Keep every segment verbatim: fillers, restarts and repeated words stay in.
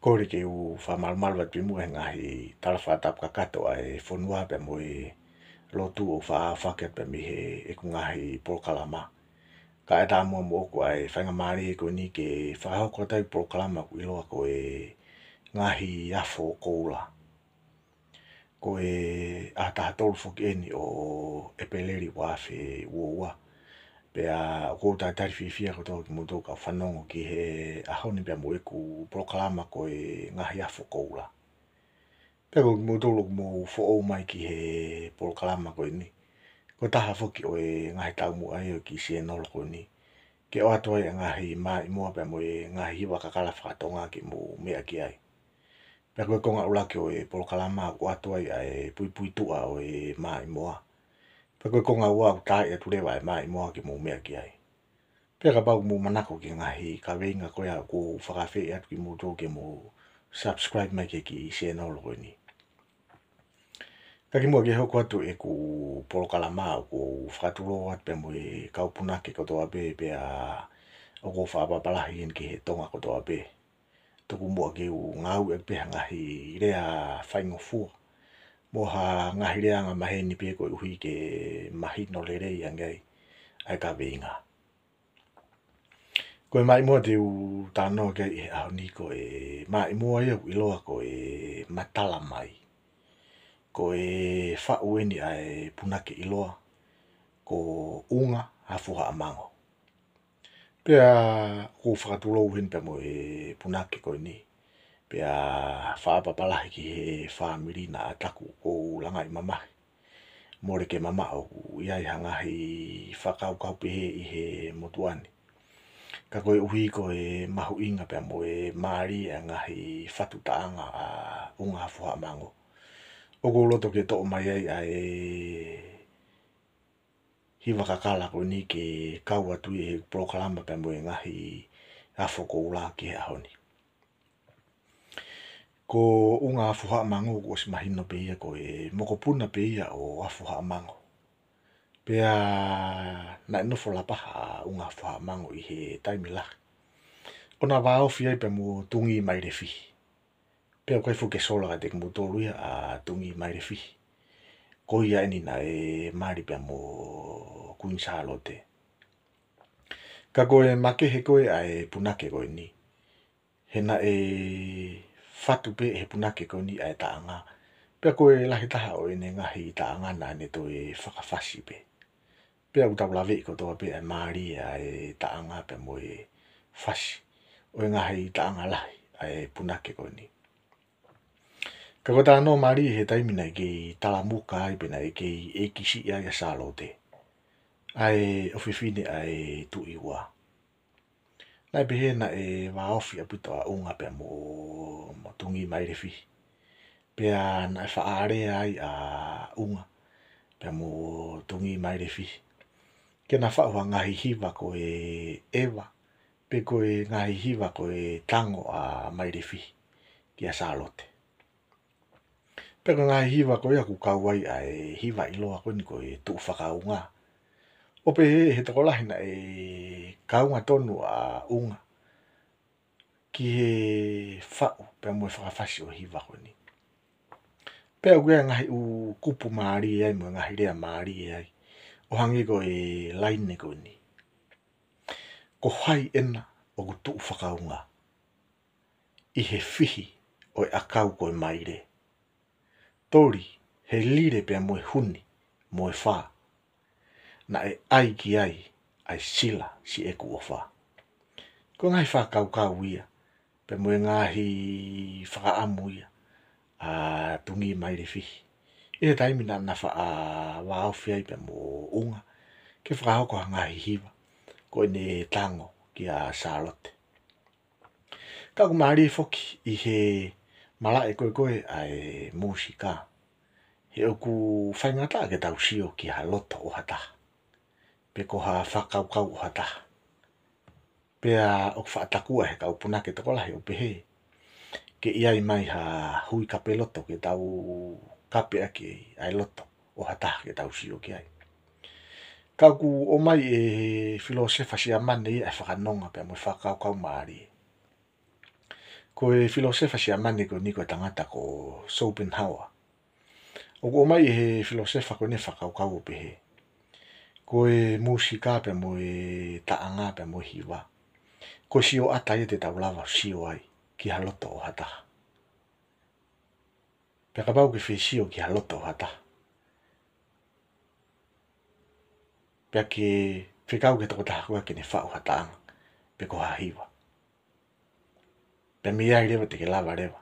Kole ke u fakamalumalu atu pē muʻa he ngaahi tala fakatapu kakato ʻa e fonua pea mo e lotu ʻoku faʻa fakahoko atu pē mei heʻeku ngaahi polokalama. Ka ʻe tā muʻa moʻoku ʻa e faingamālie ko eni ke fakahoko atu ai e polokalama ʻoku ʻiloa ko e Ngaahi Afo Koula. Ko e ʻaho taha tolu foki eni ʻo ʻEpeleli ua afe ua ua. Pea ʻoku ou talitali fiefia kotoa kimoutolu kau fanongo ki he ʻaho ni pea mo ʻeku polokalama ko e Ngaahi Afo Koula. Pea ko kimoutolu ʻoku mou foʻou mai ki he polokalama ko eni, ko e taha foki ʻo e ngaahi taumuʻa ia ʻo e kiʻi sēnolo ko eni, ke ʻoatu ai ʻa e ngaahi maʻimoa pea mo e ngaahi hiva kakala fakatonga ke mou meʻa ki ai. Pea ko e konga ʻuluaki ʻo e polokalama ʻoku ʻoatu ai ʻa e puipuituʻa ʻo e maʻimoa. Pea ko e konga ua ʻoku tā atu leva ʻa e maʻimoa ke mou meʻa ki ai. Pea kapau ʻoku mou manako ki he ngaahi kaveinga ko ia ʻoku ou fakaafeʻi atu kimoutolu ke mou subscribe mai ki he kiʻi sēnolo ko eni. Ka kimuʻa ke hoko atu ʻeku polokalama, ʻoku ou fakatulou atu pea mo e kau punake kotoa pē, pea ʻoku ou fakaʻapaʻapa lahi eni ki he Tonga kotoa pē. Tuku muʻa ke u ngāueʻaki pē ha ngaahi lea faingofua mo ha ngaahi lea angamaheni pē koeʻuhi ke mahino lelei ange ai ʻa e kaveinga. Ko e maʻimoa te u talanoa ki ai he ʻaho ni ko e maʻimoa ia ʻoku ʻiloa ko e Matala Mai. Ko e faʻu eni ʻa e punake ʻiloa ko ʻUnga Afuhaʻamango. Pea ʻoku ou fakatulou heni pea mo e punake ko eni. Pea fakaʻapaʻapa lahi ki he fāmili naʻa taku ʻoku ou langaʻi mamahi. Mole ke mamaʻo ʻoku ʻi ai ha ngaahi fakakaukau pehē ʻi he motuʻa ni. Ka koeʻuhi ko e mahuʻinga pea mo e mālie ʻa e ngaahi fatu taʻanga ʻa ʻUnga Afuhaʻamango, ʻoku ou loto ke toʻo mai ai ʻa e hiva kakala ko eni ke kau atu ʻi he polokalama pea mo e Ngaahi Afo Koula ki he ʻaho ni. Ko ʻUnga Afuhaʻamango kuo ʻosi mahino pē ia ko e mokopuna pē ia ʻo Afuhaʻamango. Pea naʻe nofo Lapaha ʻa ʻUnga Afuhaʻamango ʻi he taimi lahi, ʻo na vāofi ai pea mo Tungimailefihi. Pea ʻoku ʻikai foki ke sola kiate kimoutolu ia ʻa Tungimailefihi. Ko ia eni naʻe mali pea mo Kuini Sālote. Ka ko e makehe ko ē ʻa e punake ko eni, he naʻe fatu pē ʻe he punake ko eni ʻa e taʻanga. Pea ko e lahi taha ʻo ʻene ngaahi taʻanga naʻa ne toe fakafasi pē. Pea ʻoku tau laveʻi kotoa pē ʻa e mālie ʻa e taʻanga pea mo e fasi ʻo e ngaahi taʻanga lahi ʻa e punake ko eni. Ka ko e talanoa mālie he taimi naʻe kei talamuka ai pe naʻe kei ʻeikisiʻi ai ʻa Sālote, ʻa e ʻofefine ʻa e Tuʻi Ua. Naʻe pehē naʻe vāofi ʻaupito ʻa ʻUnga pea mo, mo Tungimailefihi. Pea naʻe faʻa alea ai ʻa ʻUnga pea mo Tungimailefihi ke na faʻu ha ngaahi hiva ko e ʻeva, pe ko e ngaahi hiva ko e tango ʻa Mailefihi kia Sālote. Pea ko e ngaahi hiva ko ia ʻoku kau ai ʻa e hiva ʻiloa ko eni ko e Tuʻu Fakaunga. ʻO pehē ʻe he tokolahi naʻe kaunga tonu ʻa ʻUnga ki he faʻu pea mo e fakafasi ʻo e hiva ko eni. Pea ʻoku ʻi ai e ngaahi ʻū kupu mālie ai mo e ngaahi lea mālie ai, ʻo hangē ko e laine ko eni: Ko hai ena ʻoku tuʻu fakaunga ʻi he fihi ʻo e ʻakau ko e maile? Toli he lile pea mo e huni mo e fā, naʻe ʻai ki ai ʻa e sila siʻeku ʻofa. Ko e ngaahi fakakaukau ia pea mo e ngaahi fakaʻamu ia ʻa Tungimailefihi ʻi he taimi naʻa na faʻa vāofi ai pea mo ʻUnga ke fakahoko ha ngaahi hiva ko ʻene tango kia Sālote. Ka ʻoku mālie foki ʻi he malaʻe ko ē ko ē ʻa e mūsika, he ʻoku faingataʻa ke tau sio ki ha loto ʻo ha taha pe ko ha fakakaukau ʻo ha taha. Pea ʻoku faʻa takua ʻe he kau punake tokolahi ʻo pehē ke ʻi ai mai ha hui kape loto ke tau kape ʻaki ʻa e loto ʻo ha taha ke tau sio ki ai. Ka ʻoku ʻomai ʻe he filōsefa Siamane ia ʻa e fakanonga pea mo e fakakaukau mālie. Ko e filōsefa Siamane ko eni ko e tangata ko Schopenhauer. ʻOku ʻomai ʻe he filōsefa ko eni e fakakaukau ʻo pehē, ko e mūsika pea mo e taʻanga pea mo e hiva, ko e sioʻata ia te tau lava ʻo sio ai ki ha loto ʻo ha taha. Pea kapau ʻoku ke fie sio ki ha loto ʻo ha taha, pea ke fekau ki he tokotaha ko ia ke ne faʻu ha taʻanga pe ko ha hiva, pea mei ai leva te ke lava leva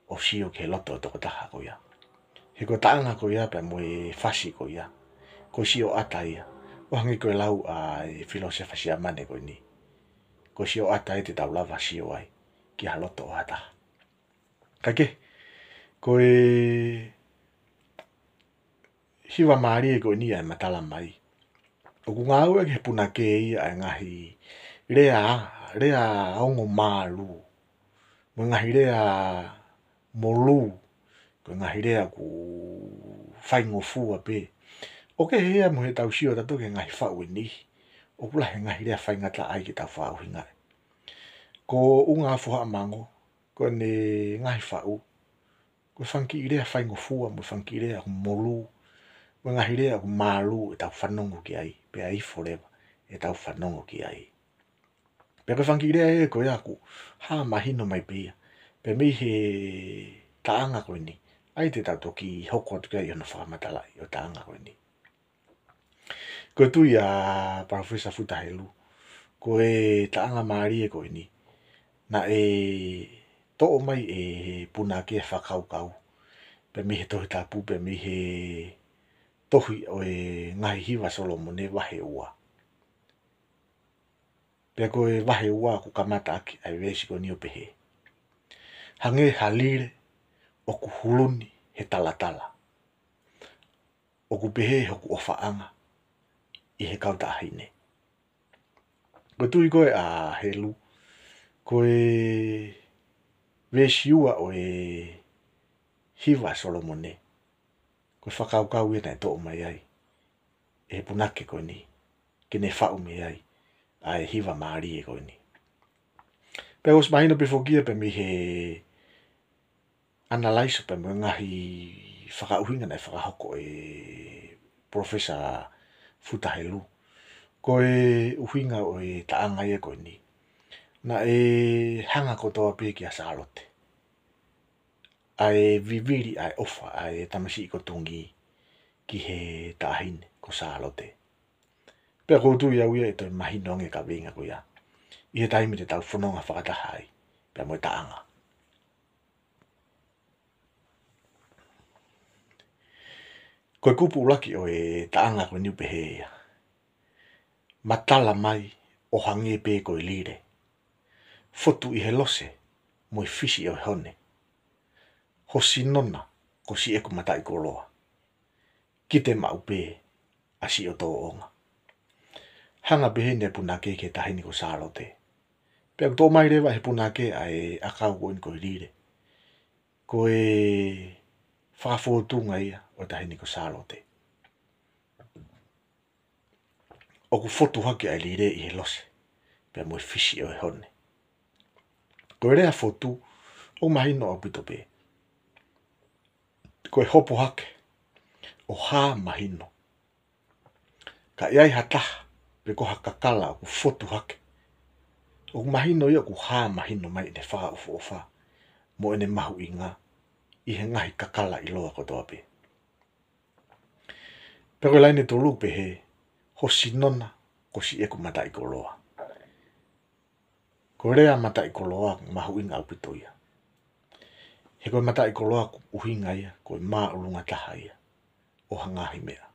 ʻo sio ki he loto ʻo e tokotaha ko ia. He ko e taʻanga ko ia pea mo e fasi ko ia, ko e sioʻata ia, ʻo hangē ko e lau ʻa e filōsefa Siamane ko eni, ko e sioʻata ia te tau lava sio ai ki ha loto ʻo ha taha. Kae kehe, ko e hiva mālie ko eni ʻa e matala mai, ʻoku ngāueʻaki ʻe he punake ia ʻa e ngaahi lea, lea ongo mālū, mo e ngaahi lea molū, ko e ngaahi lea ʻoku faingofua pē. ʻOku kehe ia mo ʻetau sio ʻatautolu ki he ngaahi faʻu ʻe niʻihi, ʻoku lahi e ngaahi lea faingataʻa ai ke tau fakaʻuhingaʻi. Ko ʻUnga Fohaʻa Mango, ko ʻene ngaahi faʻu, ko e fanga kiʻi lea faingofua, mo e fanga kiʻi lea ʻoku molū, mo e ngaahi lea ʻoku mālū ʻetau fanongo ki ai, pea ifo leva ʻetau fanongo ki ai. Pea ko e fanga kiʻi lea ia ko ia ʻoku hā mahino mai pē ia, pea mei he taʻanga ko eni, ʻa ia te tau toki hoko atu ki ai ʻi hono fakamatalaʻi ʻo e taʻanga ko eni. Ko e tui ʻa Palōfesa Futa Helu, ko e taʻanga mālie ko eni, naʻe toʻo mai ʻe he punake e fakakaukau, pea mei he Tohi Tapu, pea mei he tohi ʻo e Ngaahi Hiva Solomone vahe ua. Pea ko e vahe ua ʻoku kamata ʻaki ʻa e veesi ko eni ʻo pehē, hangē ha lile ʻoku huluni he talatala, ʻoku pehē hoku ʻofaʻanga ʻi he kau taʻahine. Ko e tui ko ē ʻa Helu, ko e veesi ua ʻo e Hiva Solomone, ko e fakakaukau ia naʻe toʻo mai ai ʻe he punake ko eni, ke ne faʻu mei ai ʻa e hiva mālie ko eni. Pea ʻosi mahino pē foki ia pea mei he analaiso pea mo e ngaahi fakaʻuhinga naʻe fakahoko ʻe Professor Futa Helu, ko e ʻuhinga ʻo e taʻanga ia ko eni, naʻe hanga kotoa pē kia Sālote ʻa e vivili ʻa e ʻofa ʻa e tamasiʻi ko Tungi ki he taʻahine ko Sālote. Pea ʻoku ou tui au ia ʻe toe mahino ange e kaveinga ko ia ʻi he taimi te tau fononga fakataha ai pea mo e taʻanga. Ko e kupu ʻuluaki ʻo e taʻanga ko eni ʻoku pehē ia, matala mai ʻo hangē pē ko e lile, fotu ʻi he lose mo e fisi ʻo e hone, ho sino na ko siʻeku mataʻikoloa, kite maʻu pē ʻa siʻo tōʻonga. Hanga pē heni e punake ki he taʻahine ko Sālote. Pea ʻoku toʻo mai leva ʻe he punake ʻa e ʻakau ko eni ko e lile, ko e fakafōtunga ia ʻo e taʻahine ko Sālote. ʻOku fotu hake ʻa e lile ʻi he lose pea mo e fisi ʻo e hone. Ko e lea fotu, ʻoku mahino ʻaupito pē, ko e hopo hake ʻo hā mahino. Ka ʻi ai ha taha pe ko ha kakala ʻoku fotu hake, ʻoku mahino ia ʻoku hā mahino mai ʻene fakaʻofoʻofa mo ʻene mahuʻinga ʻi he ngaahi kakala ʻiloa kotoa pē. Pea ko e laine tolu pehē, ho sino na ko siʻeku mataʻikoloa. Ko e lea mataʻikoloa mahuʻinga ʻaupito ia. He ko e mataʻikoloa ʻoku ʻuhinga ia ko e māʻolunga taha ia ʻo ha ngaahi meʻa.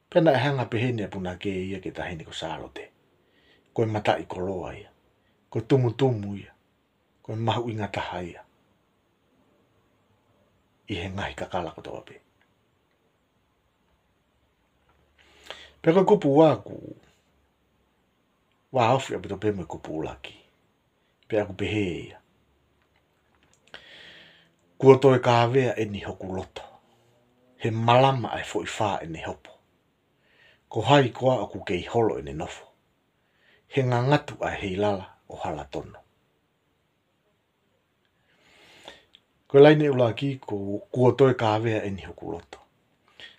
Pea naʻe hanga pē heni e punake ia ki he taʻahine ko Sālote, ko e mataʻikoloa ia, ko e tumutumu ia, ko e mahuʻinga taha ia ʻi he ngaahi kakala kotoa pē. Pea ko e kupu ua ʻoku vāofi ʻaupito pē mo e kupu ʻuluaki. Pea ʻoku pehē ia, kuo toe kāvea ʻeni hoku loto, he malama ʻa e foʻi fā ʻene hopo. Ko hai koā ʻoku kei holo ʻene nofo, he ngangatu ʻa e heilala ʻo hala tono. Ko e laine ʻuluaki, ko, kuo toe kāvea eni hoku loto.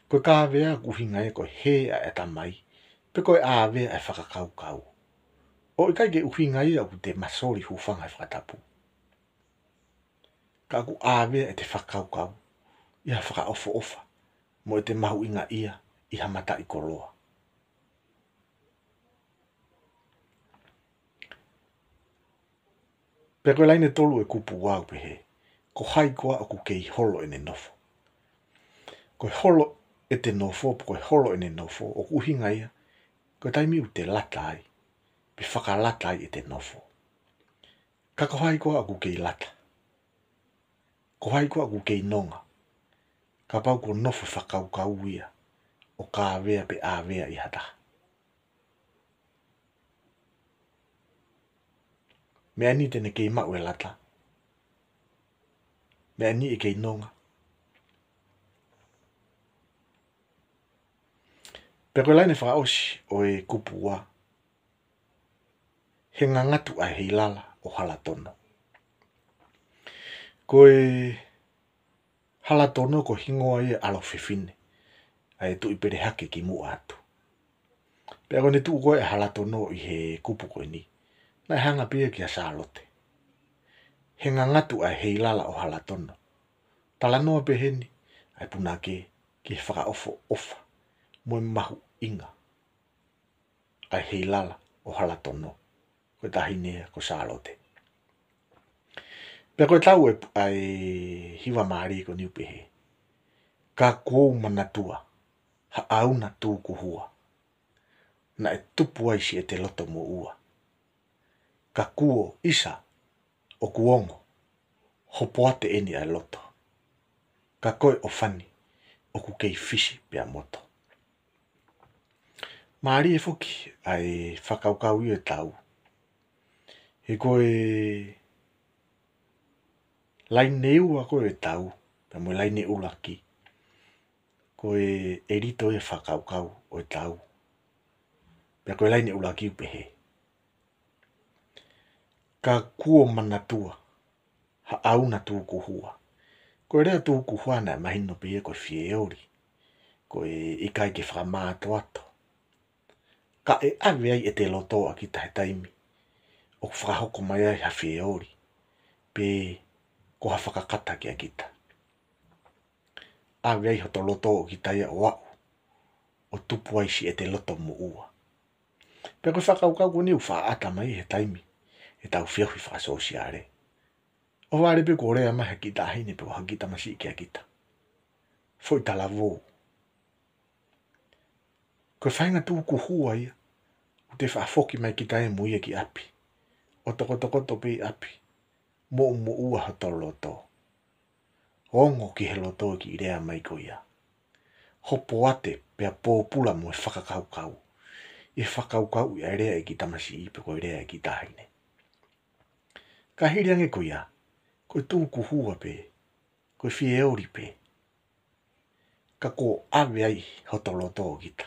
Ko e kāvea ʻoku ʻuhinga ia ko e hē ʻa e ʻatamai, pe ko e ʻāvea ʻa e fakakaukau. ʻOku ʻikai ke ʻuhinga ia ʻoku te masoli hūfanga he fakatapu. Ka ʻoku ʻāvea ʻete fakakaukau ʻi ha fakaʻofoʻofa, mo ʻete mahuʻingaʻia ʻi ha mataʻikoloa. Pea ko e laine tolu ʻo e kupu ua ʻoku pehē: Ko hai koā ʻoku kei holo ʻene nofo? Ko e holo ʻete nofo, pe ko e holo ʻene nofo, ʻoku ʻuhinga ia ko e taimi ʻoku te lata ai, pe fakalata ai ʻete nofo. Ka ko hai koā ʻoku kei lata? Ko hai koā ʻoku kei nonga, kapau ko e nofo fakakaukau ia ʻo kāvea pe ʻāvea ʻi ha taha? Meʻa ni te ne kei maʻu e lata. Meʻa ni ʻe kei nonga. Pea ko e laine fakaʻosi ʻo e kupu ua: He ngangatu ʻa e heilala ʻo Halatono. Ko e Halatono ko e hingoa ia ʻa e ʻalo fefine ʻa e Tuʻi Pelehake kimuʻa atu. Pea ko ʻene tuʻu ko ē ʻa Halatono ʻi he kupu ko eni, naʻe hanga pē ia kia Sālote. He ngangatu ʻa e heilala ʻo Halatono. Talanoa pē heni ʻa e punake ki he fakaʻofoʻofa mo e mahuʻinga ʻa e heilala ʻo Halatono, ko e taʻahine ia ko Sālote. Pea ko e tau ʻa e, ʻa e hiva mālie ko eni ʻoku pehē: Ka kuo u manatua ha ʻauna tūkuhua, naʻe tupu ai siʻete loto moʻua. Ka kuo ʻisa ʻoku ongo, hopo ate eni ʻa e loto. Ka ko e ʻofa ni ʻoku kei fisi pea moto. Mālie foki ʻa e fakakaukau ia ʻo e tau. He ko e laine ua ko ē ʻo e tau, pea mo e laine ʻuluaki, ko e ʻelito ia ʻo e fakakaukau ʻo e tau. Pea ko e laine ʻuluaki ʻoku pehē: Ka kuo manatua ha ʻauna tūkuhua. Ko e lea tūkuhua naʻe mahino pē ia ko e fieoli, ko e ʻikai ke fakamātoato. Ka ʻe ʻave ai ʻete loto ʻa kita he taimi ʻoku fakahoko mai ai ha fieoli, pe ko ha fakakata kia kita. ʻAve ai hoto loto ʻo kita ia ʻo aʻu ʻo tupu ai siʻete loto moʻua. Pea ko e fakakaukau ko eni ʻoku faʻa ʻata mai he taimi ʻetau feohi fakasōsiale. ʻOhovale pē kuo lea mai ha kiʻi taʻahine pe ko ha kiʻi tamasiʻi kia kita. Foʻi talavou. Ko e faʻahinga tūkuhua ia ʻoku te faʻa foki mai kita ia mo ia ki ʻapi, ʻo tokotokoto pē ʻi ʻapi, moʻumoʻua hoto loto. Ongo ki he loto e kiʻi lea mai ko ia. Hopo ate pea pōpula mo e fakakaukau, ʻi he fakakaukau ʻi he lea e kiʻi tamasiʻi pe ko e lea e kiʻi taʻahine. Ka hili ange ko ia, ko e tūkuhua pē, ko e fieoli pē, ka kuo ʻave ai hoto loto ʻo kita.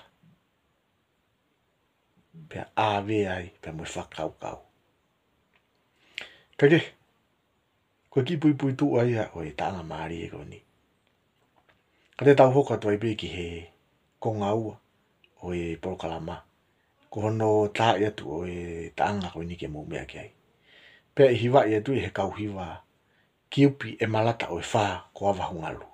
Pea ʻave ai pea mo e fakakaukau. Ka ke, ko e kiʻi puipuituʻa ia ʻo e taʻanga mālie ko eni. Ka te tau hoko atu ai pē ki he konga ua ʻo e polokalama, ko hono taaʻi atu ʻo e taʻanga ko eni ke mou meʻa ki ai. Pea ʻe hivaʻi atu ʻe he kau hiva Kiupi ʻEmalata ʻo e Fā ko Avahungalu.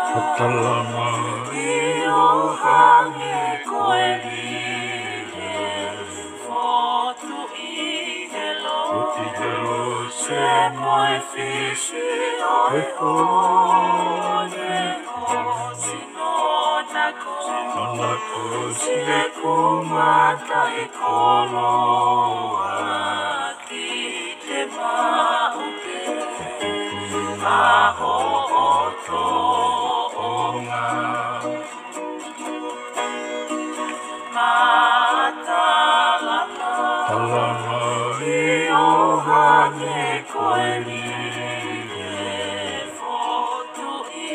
Matala mai ʻo hangē ko e vihe, fotu ʻi he loto, ʻi he loto, se mo e fisi ʻo e hone, ko sino nako, sino nako. Siʻeku mataʻikoloa ki te maʻu pē ʻa hoʻo tōʻonga. Mātala, mātala ʻi ʻOhane ko e lile fotu ʻi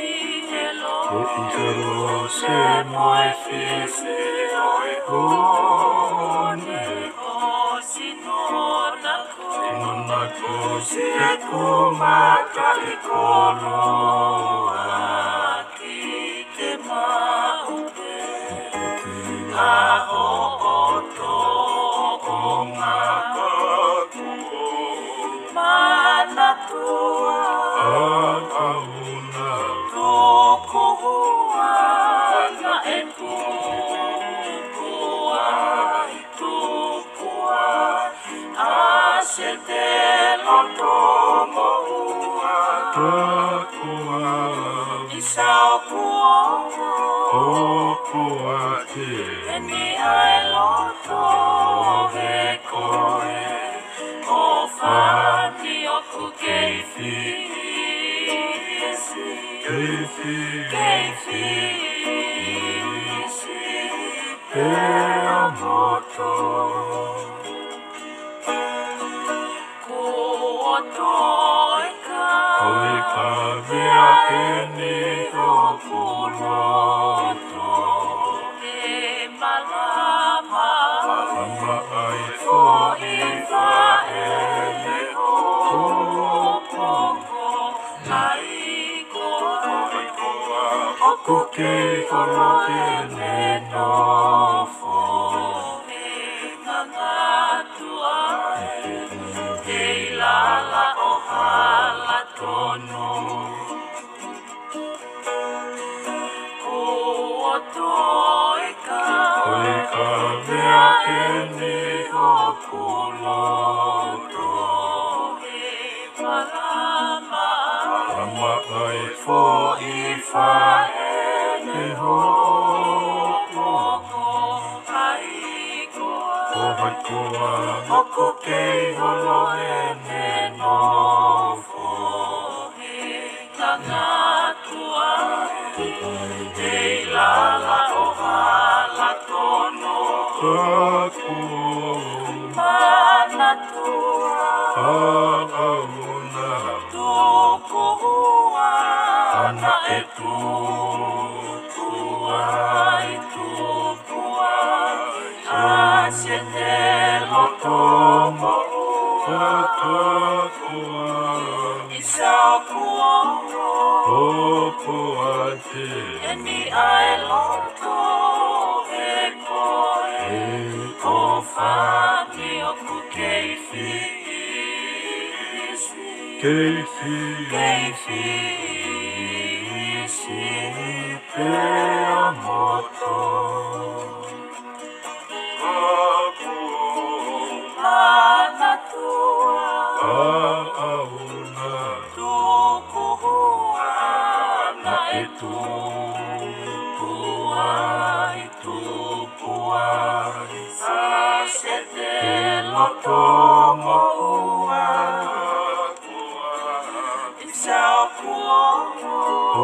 he lose mo e fisi ʻo e hone. Ko sino nako, sino nako siʻeku mataʻikoloa ki te maʻu pē ʻa hoʻo tōʻonga. Manatua, ʻaʻauna, tukuhua, naʻe tukuhua, tukuhua ʻa Sietelo Tomoua. Takuā, ʻisa ʻoku ou ʻoatu eni ʻa e loto he ko e ʻofa ni ʻoku kei fisi, kei fisi, kei fisi pea moto. Kuo toe ka, toe ka vea eni hoku loto he malama, malama ʻa e foʻi faʻē ʻo e hopo ko ai ko ʻoku kei holo ʻene nofo he ngangatu ai, kei lala ʻo hala tonu. Kuo toe ka, toe ka vea eni hoku loto he malama, malama ʻa e foʻi faʻē ʻo e hopo ko ai ko ʻoku kei holo ʻene nofo he ngangatu ai, kei lala ʻo hala tonu. Takuā, manatua, ʻaʻauna, tukuhua, naʻe tukuhua, tukuhua ʻa Sietelo Tomoua. Takuā, ʻisa ʻoku ou ʻoatu eni ʻa e loto he ko e ʻofa ni ʻoku kei fisi, kei fisi, kei fisi pea moto. Manatua, ʻaʻauna, tukuhua, naʻe tukuhua, tukuhua ʻa Sietelo Tomoua. ʻIsa ʻoku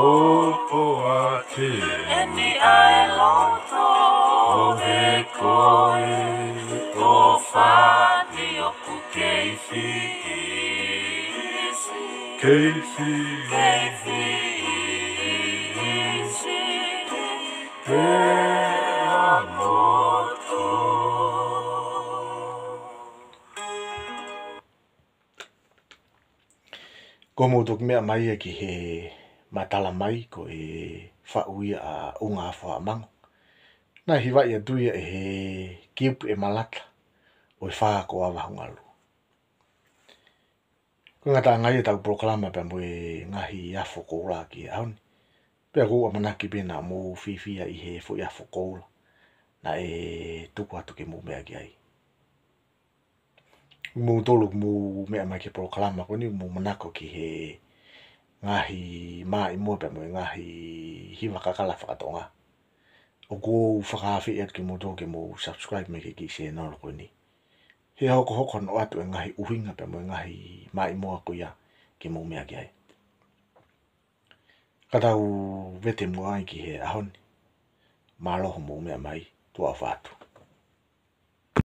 ou ʻoatu eni ʻa e loto he ko e ʻofa ni ʻoku kei fisi, kei fisi, kei fisi pea moto. Ko hoʻomou toki meʻa mai ia ki he matala mai ko e faʻu ia ʻa ʻUnga Afohaʻamango. Naʻe hivaʻi atu ia ʻe he Kiupi ʻe Malata ʻo e Fā ko Avahungalu. Ko e ngataʻanga ia ʻetau polokalama pea mo e ngaahi afo koula ki he ʻaho ni. Pea ʻoku ou ʻamanaki pē naʻa mou fiefia ʻi he foʻi afo koula naʻe tuku atu ke mou meʻa ki ai. Mou tolu ʻoku mou meʻa mai ki he polokalama ko eni, mou manako ki he ngaahi maʻimoa pea mo e ngaahi hiva kakala faka-Tonga. ʻOku ou fakaafeʻi atu kimoutolu ke mou subscribe mai ki he kiʻi sēnolo ko eni. He ʻe hokohoko ʻoatu e ngaahi ʻuhinga pea mo e ngaahi maʻimoa ko ia ke mou meʻa ki ai. Ka tau vete muʻa ai ki he ʻaho ni. Mālō hoʻomou meʻa mai, tuʻa ʻofa atu.